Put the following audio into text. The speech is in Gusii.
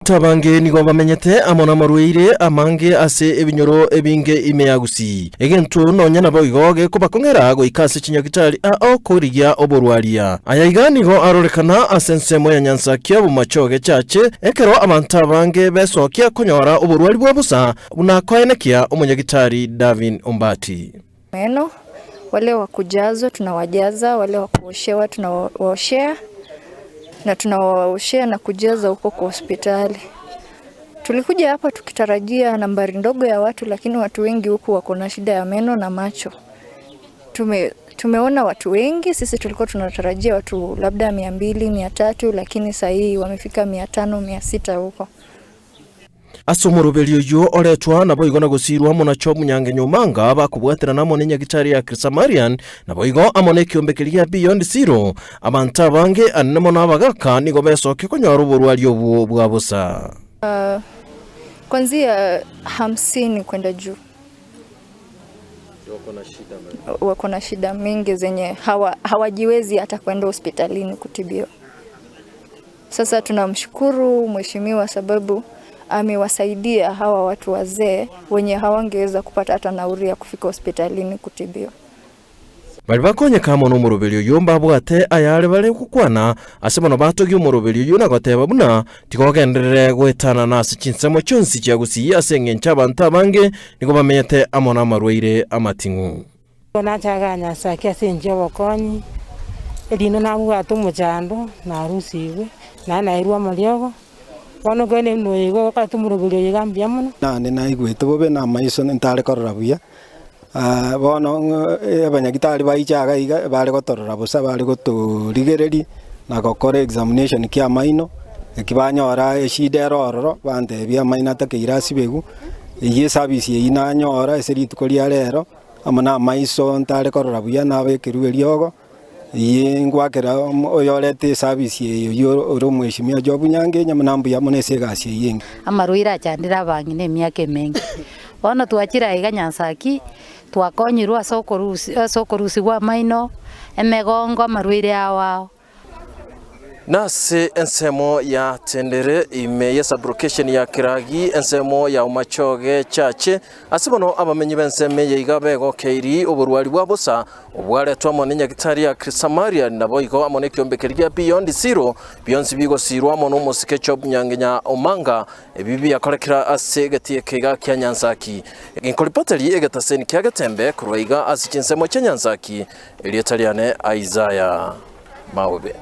Abanto abange nigo bamenyete amo namarwaire amange ase ebinyoro ebinge ime ya Gusii. Egento nonya naboigo gekobakong'era goika ase chinyagitari ao korigia oborwaria. Aya iga nigo arorekana ase ensemo ya Nyansakia Bomachoge Chache ekero abanto abange besokia konyora oborwari bwa bosa buna koenekia omonyagitari Davin Ombati. Meno, wale wa kujazwa tunawajaza, wale wa kuoshewa tunawaoshea na tunawaoshea na kujaza huko kwa hospitali. Tulikuja hapa tukitarajia nambari ndogo ya watu, lakini watu wengi huku wako na shida ya meno na macho. Tume, tumeona watu wengi, sisi tulikuwa tunatarajia watu labda 200, 300, lakini sahii wamefika 500, 600 huko. Ase omoroberio oyio oretwa naboigo na gosiirwa amo na Job Nyange Nyomanga bakobwaterana amo nenyagitari ya Chrisamarian naboigo amo nekiombe keria gia Beyond Zero. Abanto abange anene mono abagaka nigo besokia konyora oborwari obwo bwa bosa. Kwanzia hamsini kwenda juu wako na shida mingi zenye hawajiwezi hata kwenda hospitalini kutibiwa. Sasa tunamshukuru mheshimiwa sababu amewasaidia hawa watu wazee wenye hawangeweza kupata hata nauri ya kufika hospitalini kutibiwa. Baria bakonyeka amo nomoroberio oyio mbabwate ayare bare gokwana ase bono batogia omoroberio oyio na goteba buna tigogenderere goetanana ase chinsemo chionsi chia gusii ase engencho abanto abange nigo bamenyete amo namarwaire amating'u. Nigo nachaga Nyasae ase enchera y'obokonyi, erinde nabwate omochando, narusigwe, naende nairwe amariogo, bono ekeene buna oyo iga okoreta omoroberi oyo iga mbuya mono. Naende naigwete bobe na amaiso ntare korora buya, bono ng'a abanyagitari baiche iga iga bare gotorora bosa bare gotorigereria na gokora examination kia amaino, eki banyora eshida ere ororo, bantebia amaino atakeire asibegwe, eywo eservice eywo nanyora ase rituko ria rero. Amo namaiso ntare korora buya nabekerwe eriogo, eyio ngwakera oyorete eservice eye oyio ore omweshimiwa Job Nyange enyama na mbuya mono ase egasi eyio engiya. Amarwaire achandire abang'ina emiaka emenge. Bono twachire aiga Nyansaki, twakonyirwe ase okorusi ase okorusigwa amaino, emegongo, amarwaire ao ao. Nase ensemo ya Tendere ime ye sublocation ya Kiragi ensemo ya Umachoge Chache ase bono abamenyi b'ensemo eye iga begokeiri oborwari bwa bosa obwaretwa amo nenyagitari ya Chrisamarian naboigo amo nekiombe keria gia Beyond Zero bionsi bigosirwa amo nomosike Job Nyanginya Omanga ebi biakorekire ase egetii eke iga kia Nyansaki Nkoripoteri egetaseni kia Getembe korwa iga ase chinsemo chia Nyansaki erieta riane Isaiah. Maobe.